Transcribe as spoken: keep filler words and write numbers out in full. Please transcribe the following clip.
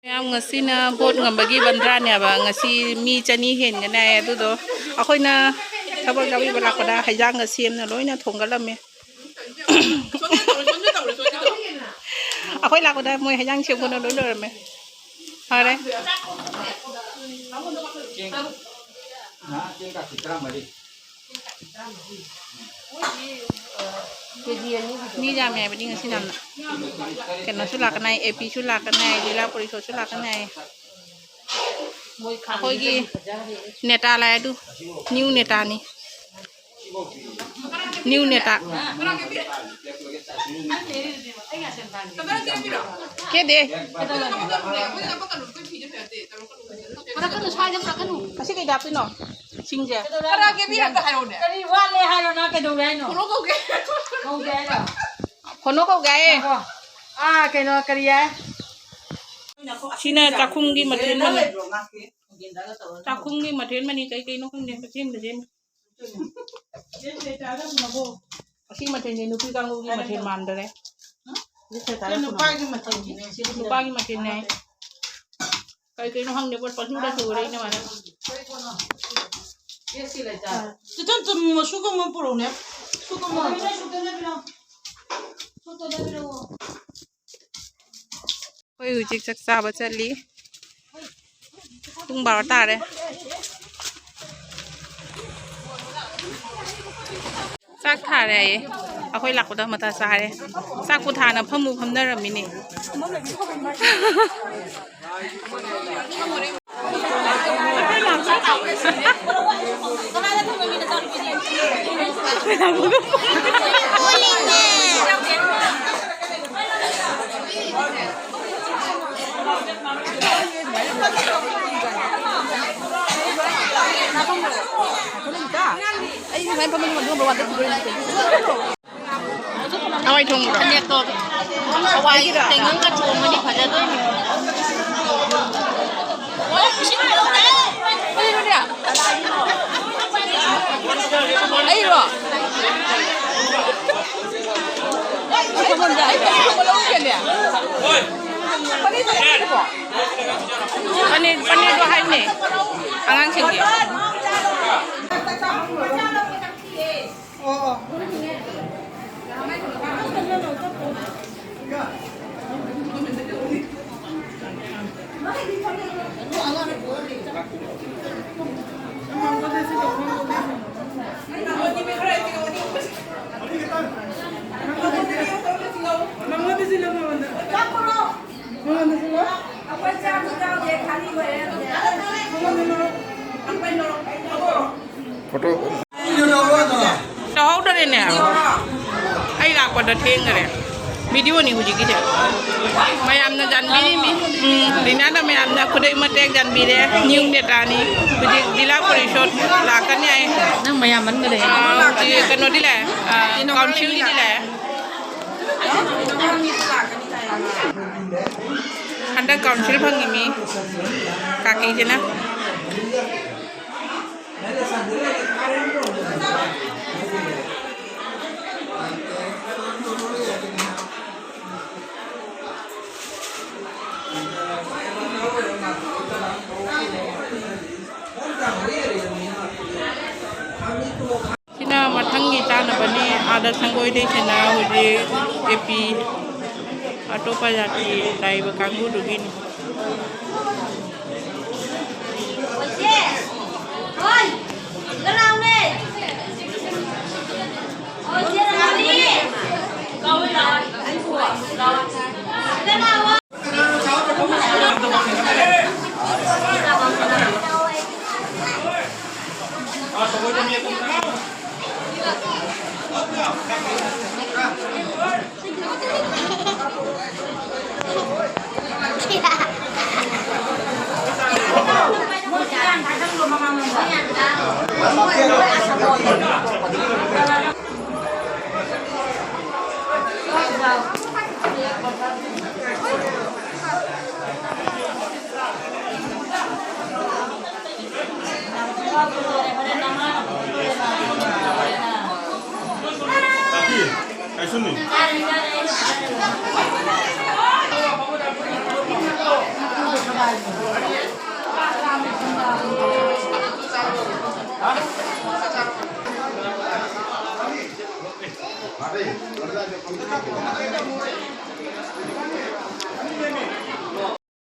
ꯃꯌꯥꯝ, ꯉꯁꯤꯅ ꯚꯣꯠ ꯉꯝꯕꯒꯤ ꯕꯟꯗ꯭ꯔꯥꯅꯦꯕ꯫ ꯉꯁꯤ ꯃꯤ ꯆꯅꯤ ꯍꯦꯟꯒꯅꯤ ꯍꯥꯏ꯫ ꯑꯗꯨꯗꯣ ꯑꯩꯈꯣꯏꯅ ꯊꯕꯛ ꯌꯥꯎꯕꯤꯕ ꯂꯥꯛꯄꯗ ꯍꯩꯖꯥꯡꯒ ꯁꯦꯝꯅ ꯂꯣꯏꯅ ꯊꯣꯡꯒꯠꯂꯝꯃꯦ꯫ ꯑꯩꯈꯣꯏ ꯂꯥꯛꯄꯗ ꯃꯣꯏ ꯍꯩꯖꯥꯡ ꯁꯦꯝꯕꯅ ꯂꯣꯏ ꯂꯣꯏꯔꯝꯃꯦ꯫ ꯐꯔꯦ꯫ ꯃꯤ ꯌꯥꯝꯃꯦ ꯍꯥꯏꯕꯅꯤ ꯉꯁꯤ ꯌꯥꯝꯅ꯫ ꯀꯩꯅꯣꯁꯨ ꯂꯥꯛꯀꯅꯤ ꯍꯥꯏ, ꯑꯦ ꯄꯤꯁꯨ ꯂꯥꯛꯀꯅꯤ ꯍꯥꯏ, ꯖꯤꯂꯥ ꯄꯔꯤꯁꯠꯁꯨ ꯂꯥꯛꯀꯅꯤ ꯍꯥꯏ꯫ ꯑꯩꯈꯣꯏꯒꯤ ꯅꯦꯇꯥ ꯂꯥꯛꯑꯦ ꯑꯗꯨ, ꯅ꯭ꯌꯨ ꯅꯦꯇꯥꯅꯤ꯫ ꯅ꯭ꯌꯨ ꯅꯦꯇꯥ꯫ ꯀꯦꯗꯦ꯫ ꯄꯨꯔꯛꯀꯅꯨ, ꯁ꯭ꯋꯥꯏꯗ ꯄꯨꯔꯛꯀꯅꯨ꯫ ꯑꯁꯤ ꯀꯩꯗ ꯍꯥꯞꯇꯣꯏꯅꯣ? ꯁꯤꯡꯁꯦ꯫ ꯈꯔ ꯀꯦꯕꯤꯔꯒ ꯍꯥꯏꯔꯛꯎꯅꯦ꯫ ꯀꯔꯤ ꯋꯥꯠꯂꯦ ꯍꯥꯏꯔꯣ? ꯅꯪ ꯀꯩꯗꯧꯔꯦ ꯍꯥꯏꯅꯣ? ꯈꯣꯟꯅꯣ ꯀꯧꯒꯦ꯫ ꯀꯧꯒꯦ ꯍꯥꯏꯅꯣ? ꯈꯣꯟꯅꯣ ꯀꯧꯒꯦ ꯍꯥꯏꯌꯦ꯫ ꯉꯥꯏꯈꯣ꯫ ꯑꯥ, ꯀꯩꯅꯣ, ꯀꯔꯤ ꯍꯥꯏ? ꯁꯤꯅ ꯆꯥꯛꯈꯨꯝꯒꯤ ꯃꯊꯦꯜ ꯃꯅꯤ꯫ ꯆꯥꯛꯈꯨꯝꯒꯤ ꯃꯊꯦꯜ ꯃꯅꯤ ꯀꯩ ꯀꯩꯅꯣ ꯈꯪꯗꯦ, ꯃꯊꯦꯜ ꯃꯊꯦꯜ꯫ ꯑꯁꯤ ꯃꯊꯦꯜꯁꯦ ꯅꯨꯄꯤ ꯀꯥꯡꯕꯨꯒꯤ ꯃꯊꯦꯜ ꯃꯥꯟꯗꯔꯦ꯫ ꯅꯨꯄꯥꯒꯤ ꯃꯊꯦꯜꯒꯤꯅꯦ ꯁꯤ꯫ ꯅꯨꯄꯥꯒꯤ ꯃꯊꯦꯜꯅꯦ꯫ ꯀꯩ ꯀꯩꯅꯣ ꯈꯪꯗꯦ, ꯄꯣꯠ ꯄꯪꯁꯨꯗ ꯁꯨꯔꯦ ꯏꯅꯝꯃꯅ꯫ ꯆꯤꯊꯟ ꯆꯨꯝ ꯁꯨꯒꯨꯝꯕ ꯄꯨꯔꯛꯎꯅꯦ꯫ ꯁꯨꯒꯨꯝꯕ꯫ ꯑꯩꯈꯣꯏ ꯍꯧꯖꯤꯛ ꯆꯥꯛ ꯆꯥꯕ ꯆꯠꯂꯤ꯫ ꯄꯨꯡ ꯕꯥꯔꯣ ꯇꯥꯔꯦ꯫ ꯆꯥꯛ ꯊꯥꯔꯦ ꯍꯥꯏꯌꯦ꯫ ꯑꯩꯈꯣꯏ ꯂꯥꯛꯄꯗ ꯃꯊꯥ ꯆꯥꯔꯦ꯫ ꯆꯥꯛꯄꯨ ꯊꯥꯅ ꯐꯝꯕꯨ ꯐꯝꯅꯔꯝꯃꯤꯅꯦ꯫ ꯑꯩ ꯉꯁꯥꯏ ꯐꯝꯃꯤ ꯃꯗꯨ ꯅꯝꯕꯔ ꯋꯥꯟꯗ ꯄꯨꯈ꯭ꯔꯤꯅꯤ꯫ ꯍꯋꯥꯏ ꯊꯣꯡꯕ꯭ꯔꯣ? ꯐꯅꯦꯛꯇꯣ ꯍꯋꯥꯏ ꯇꯦꯡꯉꯪꯒ ꯊꯣꯡꯉꯗꯤ ꯐꯖꯗꯣꯏꯅꯤ꯫ ꯑꯩꯔꯣ? ꯑꯩ ꯊꯣꯡꯕ ꯂꯧꯔꯨꯒꯦꯅꯦ꯫ ꯐꯅꯦꯛ ꯊꯣꯡꯕ ꯂꯧꯔꯨꯒꯦꯀꯣ꯫ ꯄꯅꯤꯔ, ꯄꯅꯤꯔꯗꯣ ꯍꯥꯏꯅꯦ ꯑꯉꯥꯡꯁꯤꯡꯒꯤ꯫ ꯐꯣꯇꯣ꯫ ꯇꯧꯍꯧꯗꯔꯦꯅꯦ꯫ ꯑꯩ ꯂꯥꯛꯄꯗ ꯊꯦꯡꯈꯔꯦ꯫ ꯚꯤꯗꯤꯑꯣꯅꯤ ꯍꯧꯖꯤꯛꯀꯤꯁꯦ꯫ ꯃꯌꯥꯝꯅ ꯌꯥꯟꯕꯤꯔꯤꯃꯤ꯫ ꯎꯝ, ꯂꯤꯅꯥꯅ ꯃꯌꯥꯝꯅ ꯈꯨꯗꯩ ꯃꯇꯦꯛ ꯌꯥꯟꯕꯤꯔꯦ꯫ ꯅ꯭ꯌꯨ ꯅꯦꯇꯥꯅꯤ꯫ ꯍꯧꯖꯤꯛ ꯖꯤꯂꯥ ꯄꯔꯤꯁꯣꯗ ꯂꯥꯛꯀꯅꯤ ꯍꯥꯏ꯫ ꯅꯪ ꯃꯌꯥꯝ ꯃꯟꯒꯔꯦ꯫ ꯑꯥ, ꯍꯧꯖꯤꯛ ꯀꯩꯅꯣꯗꯤ ꯂꯥꯛꯑꯦ꯫ ꯑꯥ, ꯀꯥꯎꯟꯁꯤꯜꯒꯤꯗꯤ ꯂꯥꯛꯑꯦ꯫ ꯍꯟꯗꯛ ꯀꯥꯎꯟꯁꯤꯜ ꯐꯪꯉꯤ ꯃꯤ ꯀꯥꯀꯤꯁꯤꯅ꯫ ꯁꯤꯅ ꯃꯊꯪꯒꯤ ꯆꯥꯅꯕꯅꯤ꯫ ꯑꯥꯗ ꯁꯪꯒꯣꯏꯗꯩꯁꯤꯅ ꯍꯧꯖꯤꯛ ꯑꯦ ꯄꯤ ꯑꯇꯣꯞꯄ ꯖꯥꯇꯤ ꯂꯥꯛꯏꯕ ꯀꯥꯡꯕꯨꯗꯨꯒꯤꯅꯤ꯫